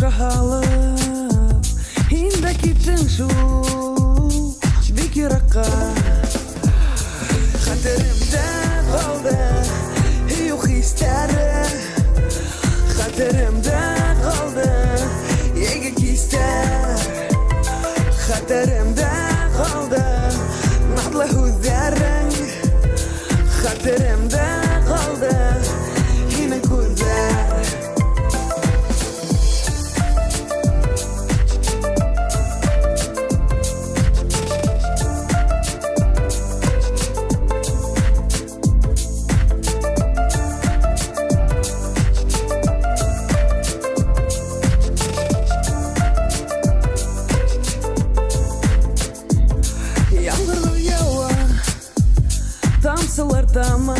Башка һалып, һин дә киттең шул бик еракка. Хәтеремдә калды һөю хисләре, Хәтеремдә калды җәйге кисләр. Хәтеремдә калды натлы һүзләрең, Хәтеремдә калды һинең күзләр. Яңгырлар ява, тамсылар тама,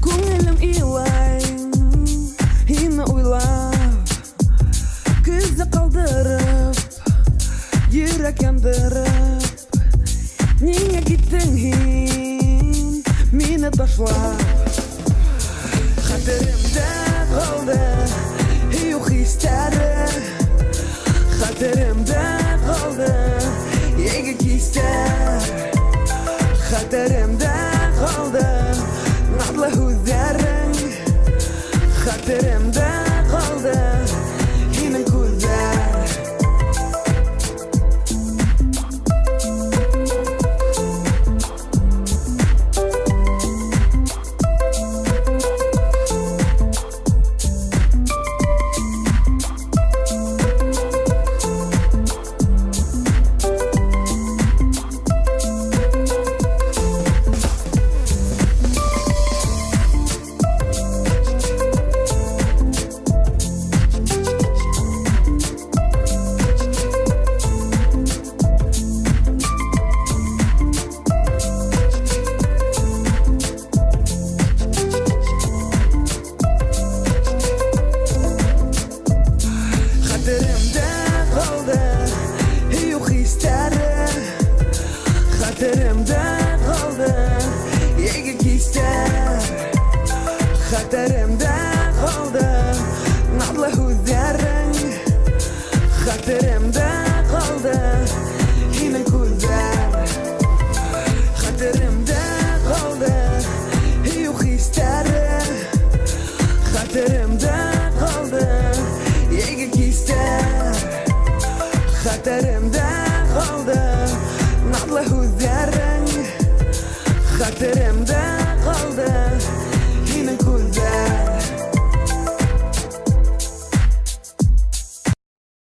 Күңелем илай, һине уйлап, Көзне калдырып, йөрәк яндырып, Ниңә киттең һин, мине ташлап? Хәтеремдә калды һөю хисләре, Хәтеремдә калды җәйге кисләр. Хәтеремдә калды натлы һүзләрең, Хәтеремдә калды һинең күзләр. Хәтеремдә калды һөю хисләре, Хәтеремдә калды җәйге кисләр. Хәтеремдә калды натлы һүзләрең, Хәтеремдә